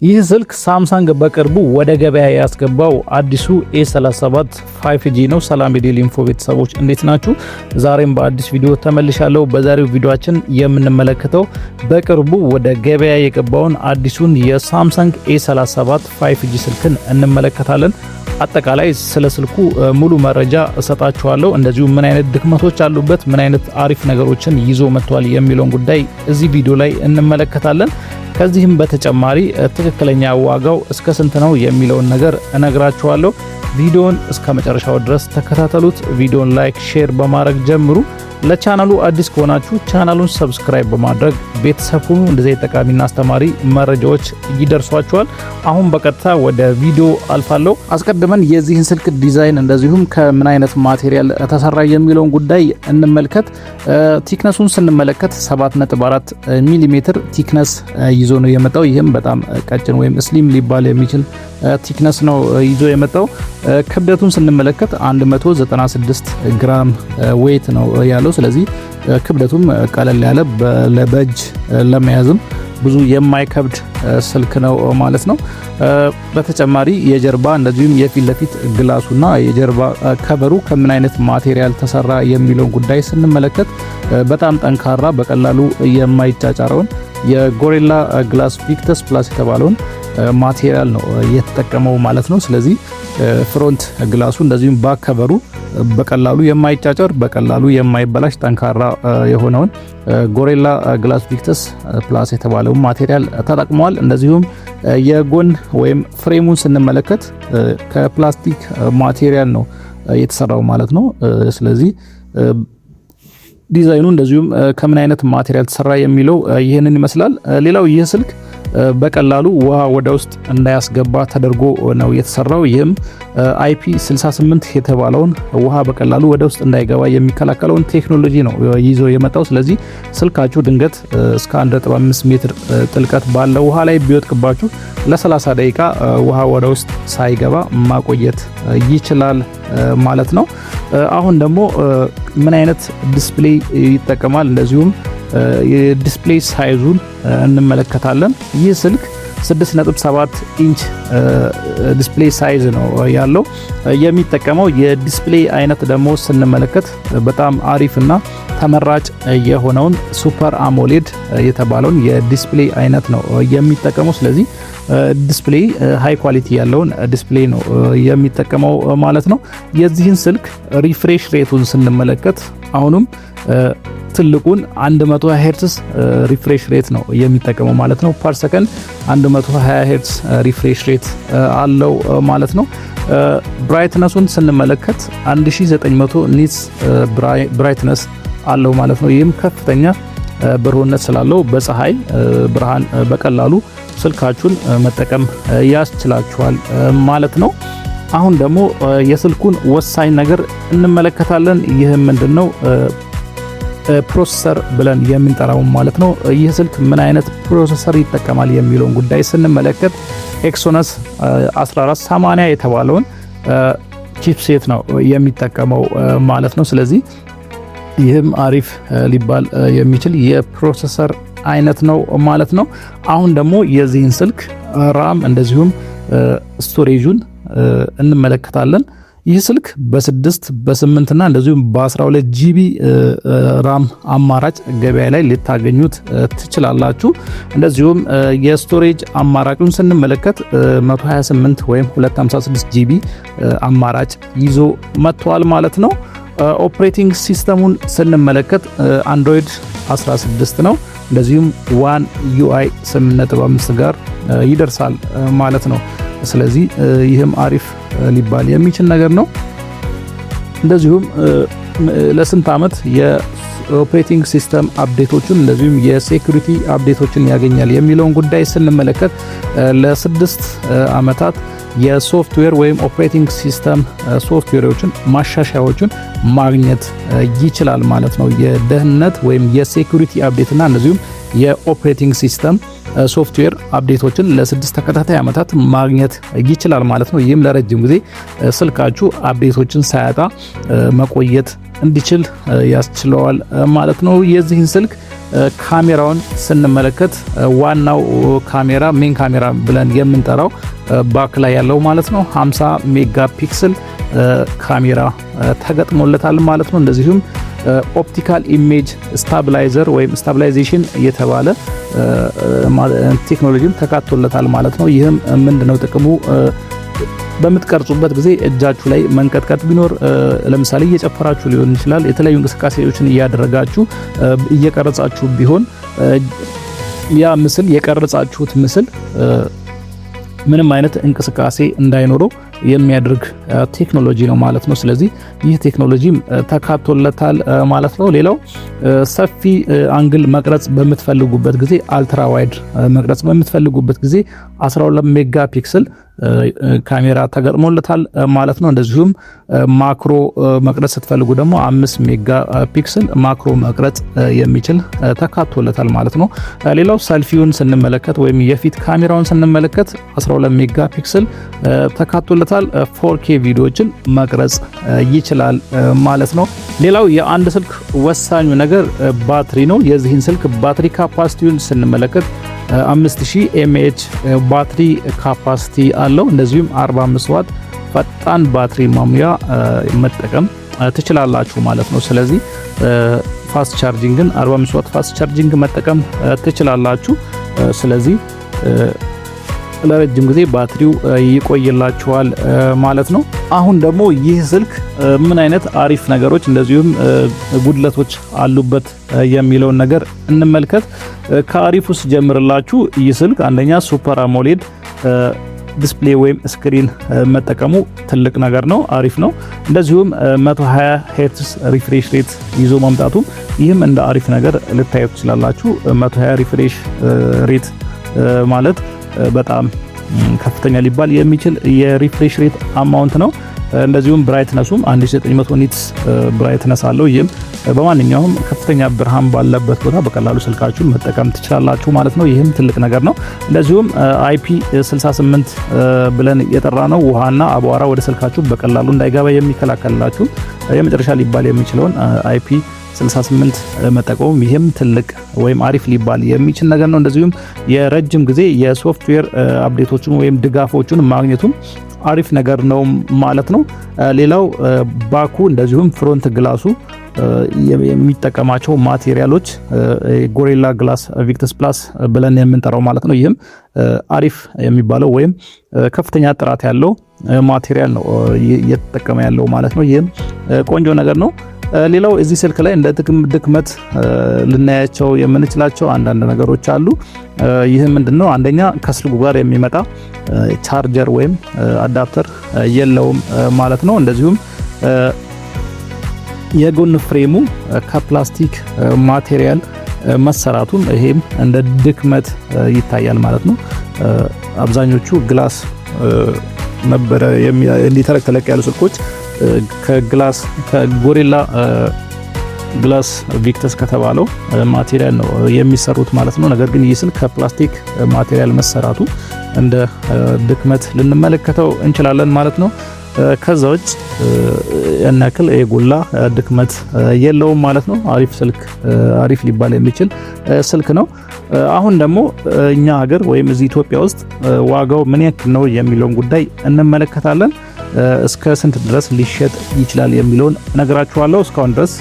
ይህ ስልክ ሳምሰንግ በቅርቡ ወደ ገበያ ያስገባው አዲሱ A37 5G ነው። ሰላም የዴሊ ኢንፎ ቤተሰቦች፣ እንዴት ናችሁ? ዛሬም በአዲስ ቪዲዮ ተመልሻለሁ። በዛሬው ቪዲዮአችን የምንመለከተው በቅርቡ ወደ ገበያ የገባውን አዲሱን የሳምሰንግ A37 5G ስልክን እንመለከታለን። አጠቃላይ ስለ ስልኩ ሙሉ መረጃ እሰጣችኋለሁ። እንደዚሁም ምን አይነት ድክመቶች አሉበት፣ ምን አይነት አሪፍ ነገሮችን ይዞ መጥቷል የሚለውን ጉዳይ እዚህ ቪዲዮ ላይ እንመለከታለን። ከዚህም በተጨማሪ ትክክለኛ ዋጋው እስከ ስንት ነው የሚለውን ነገር እነግራችኋለሁ። ቪዲዮን እስከ መጨረሻው ድረስ ተከታተሉት። ቪዲዮን like፣ share በማድረግ ጀምሩ። ለቻናሉ አዲስ ከሆናችሁ ቻናሉን subscribe በማድረግ ቤተሰብ ሁኑ። እንደዚህ ጠቃሚና አስተማሪ መረጃዎች ይደርሷችኋል። አሁን በቀጥታ ወደ ቪዲዮ አልፋለሁ። አስቀድመን የዚህን ስልክ ዲዛይን እንደዚሁም ከምን አይነት material ተሰራ የሚለውን ጉዳይ እንመልከት። Thickness ኡን ስንመለከት 7.4 ሚሊሜትር thickness ይዞ ነው የመጣው። ይህም በጣም ቀጭን ወይም slim ሊባል የሚችል thickness ነው ይዞ የመጣው። ክብደቱን ስንመለከት 196 ግራም weight ነው ያለው። ስለዚህ ክብደቱም ቀለል ያለ፣ በእጅ ለመያዝም ብዙ የማይከብድ ስልክ ነው ማለት ነው። በተጨማሪ የጀርባ እንደዚሁም የፊት ለፊት glass ኡና የጀርባ cover ኡ ከምን አይነት material ተሰራ የሚለውን ጉዳይ ስንመለከት በጣም ጠንካራ፣ በቀላሉ የማይጫጫረውን የ Gorilla Glass Victus Plus የተባለውን material ነው የተጠቀመው ማለት ነው። ስለዚህ front glass ኡ እንደዚሁም back cover ኡ በቀላሉ የማይጫጫር፣ በቀላሉ የማይበላሽ፣ ጠንካራ የሆነውን Gorilla Glass Victus Plus የተባለውን material ተጠቅመዋል። እንደዚሁም የጎን ወይም frame ኡን ስንመለከት ከፕላስቲክ material ነው የተሰራው ማለት ነው። ስለዚህ ዲዛይኑ እንደዚሁም ከምን አይነት material ተሰራ የሚለው ይህንን ይመስላል። ሌላው ይህ ስልክ በቀላሉ ውሃ ወደ ውስጥ እንዳያስገባ ተደርጎ ነው የተሰራው። ይህም IP 68 የተባለውን ውሃ በቀላሉ ወደ ውስጥ እንዳይገባ የሚከላከለውን ቴክኖሎጂ ነው ይዞ የመጣው። ስለዚህ ስልካችሁ ድንገት እስከ 1.5 ሜትር ጥልቀት ባለው ውሃ ላይ ቢወድቅባችሁ ለ30 ደቂቃ ውሃ ወደ ውስጥ ሳይገባ ማቆየት ይችላል ማለት ነው። አሁን ደግሞ ምን አይነት display ይጠቀማል፣ እንደዚሁም የ display size ኡን እንመለከታለን። ይህ ስልክ 6.7 ኢንች display size ነው ያለው። የሚጠቀመው የ display አይነት ደግሞ ስንመለከት በጣም አሪፍ እና ተመራጭ የሆነውን Super AMOLED የተባለውን የ display አይነት ነው የሚጠቀመው። ስለዚህ display high quality ያለውን display ነው የሚጠቀመው ማለት ነው። የዚህን ስልክ refresh rate ኡን ስንመለከት አሁንም ትልቁን 120 hertz refresh rate ነው የሚጠቀመው ማለት ነው። Per second 120 hertz refresh rate አለው ማለት ነው። Brightness ኡን ስንመለከት 1900 nits brightness አለው ማለት ነው። ይህም ከፍተኛ ብሩህነት ስላለው በፀሐይ ብርሃን በቀላሉ ስልካችሁን መጠቀም ያስችላችኋል ማለት ነው። አሁን ደግሞ የስልኩን ወሳኝ ነገር እንመለከታለን። ይህም ምንድነው? Processor ብለን የምንጠራው ማለት ነው። ይህ ስልክ ምን አይነት processor ይጠቀማል የሚለውን ጉዳይ ስንመለከት Exynos 1480 የተባለውን chipset ነው የሚጠቀመው ማለት ነው። ስለዚህ ይህም አሪፍ ሊባል የሚችል የ processor አይነት ነው ማለት ነው። አሁን ደግሞ የዚህን ስልክ RAM እንደዚሁም storage ኡን እንመለከታለን። ይህ ስልክ በ6፣ በ8 እና እንደዚሁም በ12 GB RAM አማራጭ ገበያ ላይ ልታገኙት ትችላላችሁ። እንደዚሁም የ storage አማራጩን ስንመለከት 128 ወይም 256 GB አማራጭ ይዞ መጥቷል ማለት ነው። Operating system ኡን ስንመለከት Android 16 ነው። እንደዚሁም One UI 8.5 ጋር ይደርሳል ማለት ነው። ስለዚህ ይህም አሪፍ ሊባል የሚችል ነገር ነው። እንደዚሁም ለስንት ዓመት የ operating system update ኦችን እንደዚሁም የ security update ኦችን ያገኛል የሚለውን ጉዳይ ስንመለከት ለ6 ዓመታት የሶፍትዌር ወይም operating system ሶፍትዌሮችን ማሻሻያዎችን ማግኘት ይችላል ማለት ነው። የደህንነት ወይም የ security update እና እንደዚሁም የ operating system software update ኦችን ለ6 ተከታታይ ዓመታት ማግኘት ይችላል ማለት ነው። ይህም ለረጅም ጊዜ ስልካችሁ update ኦችን ሳያጣ መቆየት እንዲችል ያስችለዋል ማለት ነው። የዚህን ስልክ ካሜራውን ስንመለከት ዋናው ካሜራ፣ main camera ብለን የምንጠራው back ላይ ያለው ማለት ነው፣ 50 megapixel ካሜራ ተገጥሞለታል ማለት ነው። እንደዚሁም optical image stabilizer ወይም stabilization የተባለ ቴክኖሎጂም ተካቶለታል ማለት ነው። ይህም ምንድነው ጥቅሙ? በምትቀርጹበት ጊዜ እጃችሁ ላይ መንቀጥቀጥ ቢኖር፣ ለምሳሌ እየጨፈራችሁ ሊሆን ይችላል፣ የተለያዩ እንቅስቃሴዎችን እያደረጋችሁ እየቀረጻችሁ ቢሆን ያ ምስል፣ የቀረጻችሁት ምስል ምንም አይነት እንቅስቃሴ እንዳይኖረው የሚያደርግ ቴክኖሎጂ ነው ማለት ነው። ስለዚህ ይህ ቴክኖሎጂ ተካቶለታል ማለት ነው። ሌላው ሰፊ angle መቅረጽ በምትፈልጉበት ጊዜ፣ ultra wide መቅረጽ በምትፈልጉበት ጊዜ 12 megapixel ካሜራ ተገጥሞለታል ማለት ነው። እንደዚሁም macro መቅረጽ ስትፈልጉ ደግሞ 5 megapixel macro መቅረጽ የሚችል ተካቶለታል ማለት ነው። ሌላው ሰልፊውን ስንመለከት ወይም የፊት ካሜራውን ስንመለከት 12 megapixel ተካቶለታል። 4K ቪዲዮዎችን መቅረጽ ይችላል ማለት ነው። ሌላው የአንድ ስልክ ወሳኙ ነገር ባትሪ ነው። የዚህን ስልክ ባትሪ capacity ውን ስንመለከት 5000 mAh ባትሪ capacity አለው። እንደዚሁም 45 ዋት ፈጣን ባትሪ ማሙያ መጠቀም ትችላላችሁ ማለት ነው። ስለዚህ fast charging ን፣ 45 ዋት fast charging መጠቀም ትችላላችሁ። ስለዚህ ለረጅም ጊዜ ባትሪው ይቆይላችኋል ማለት ነው። አሁን ደግሞ ይህ ስልክ ምን አይነት አሪፍ ነገሮች እንደዚሁም ጉድለቶች አሉበት የሚለውን ነገር እንመልከት። ከአሪፉ ስጀምርላችሁ ይህ ስልክ አንደኛ Super AMOLED display ወይም screen መጠቀሙ ትልቅ ነገር ነው፣ አሪፍ ነው። እንደዚሁም 120 hertz refresh rate ይዞ መምጣቱ ይህም እንደ አሪፍ ነገር ልታዩት ትችላላችሁ። 120 refresh rate ማለት በጣም ከፍተኛ ሊባል የሚችል የ refresh rate amount ነው። እንደዚሁም brightness ኡም 1900 nits brightness አለው። ይህም በማንኛውም ከፍተኛ ብርሃን ባለበት ቦታ በቀላሉ ስልካችሁን መጠቀም ትችላላችሁ ማለት ነው። ይህም ትልቅ ነገር ነው። እንደዚሁም IP 68 ብለን የጠራነው ውሃና አቧራ ወደ ስልካችሁ በቀላሉ እንዳይገባ የሚከላከልላችሁ የመጨረሻ ሊባል የሚችለውን IP 68 መጠቀሙ ይህም ትልቅ ወይም አሪፍ ሊባል የሚችል ነገር ነው። እንደዚሁም የረጅም ጊዜ የ software update ኦችን ወይም ድጋፎችን ማግኘቱም አሪፍ ነገር ነው ማለት ነው። ሌላው back ኡ እንደዚሁም front glass ኡ የሚጠቀማቸው material ኦች Gorilla Glass Victus Plus ብለን የምንጠራው ማለት ነው። ይህም አሪፍ የሚባለው ወይም ከፍተኛ ጥራት ያለው material ነው እየተጠቀመ ያለው ማለት ነው። ይህም ቆንጆ ነገር ነው። ሌላው እዚህ ስልክ ላይ እንደ ጥቅም ድክመት ልናያቸው የምንችላቸው አንዳንድ ነገሮች አሉ። ይህ ምንድነው? አንደኛ ከስልኩ ጋር የሚመጣ ቻርጀር ወይም adapter የለውም ማለት ነው። እንደዚሁም የጎን frame ኡ ከፕላስቲክ material መሰራቱን ይሄም እንደ ድክመት ይታያል ማለት ነው። አብዛኞቹ glass ነበረ፣ እንዲህ ተለቅ ተለቅ ያሉ ስልኮች ከ glass፣ ከ Gorilla Glass Victus ከተባለው material ነው የሚሰሩት ማለት ነው። ነገር ግን ይህ ስልክ ከፕላስቲክ material መሰራቱ እንደ ድክመት ልንመለከተው እንችላለን ማለት ነው። ከዛ ውጭ ያን ያክል የጎላ ድክመት የለውም ማለት ነው። አሪፍ ስልክ፣ አሪፍ ሊባል የሚችል ስልክ ነው። አሁን ደግሞ እኛ ሀገር ወይም እዚህ ኢትዮጵያ ውስጥ ዋጋው ምን ያክል ነው የሚለውን ጉዳይ እንመለከታለን። እስከ ስንት ድረስ ሊሸጥ ይችላል የሚለውን እነግራችኋለሁ። እስካሁን ድረስ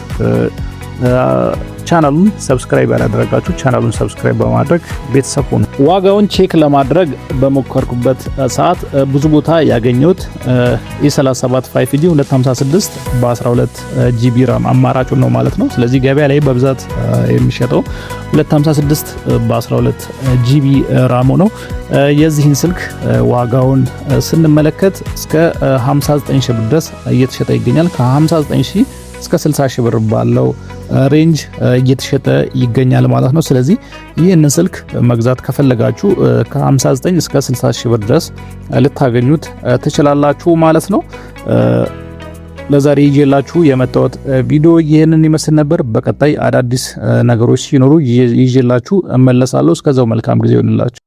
ቻናሉን subscribe ያላደረጋችሁ ቻናሉን subscribe በማድረግ ቤተሰብ ሁኑ። ዋጋውን check ለማድረግ በሞከርኩበት ሰዓት ብዙ ቦታ ያገኘሁት A37 5G 256 በ12 GB RAM አማራጩን ነው ማለት ነው። ስለዚህ ገበያ ላይ በብዛት የሚሸጠው 256 በ12 GB RAM ኡ ነው። የዚህን ስልክ ዋጋውን ስንመለከት እስከ 59 ሺህ ብር ድረስ እየተሸጠ ይገኛል። ከ59 ሺህ እስከ 60 ሺህ ብር ባለው range እየተሸጠ ይገኛል ማለት ነው። ስለዚህ ይህንን ስልክ መግዛት ከፈለጋችሁ ከ59 እስከ 60 ሺህ ብር ድረስ ልታገኙት ትችላላችሁ ማለት ነው። ለዛሬ ይዤላችሁ የመጣሁት ቪዲዮ ይህንን ይመስል ነበር። በቀጣይ አዳዲስ ነገሮች ሲኖሩ ይዤላችሁ እመለሳለሁ። እስከዛው መልካም ጊዜ ይሁንላችሁ።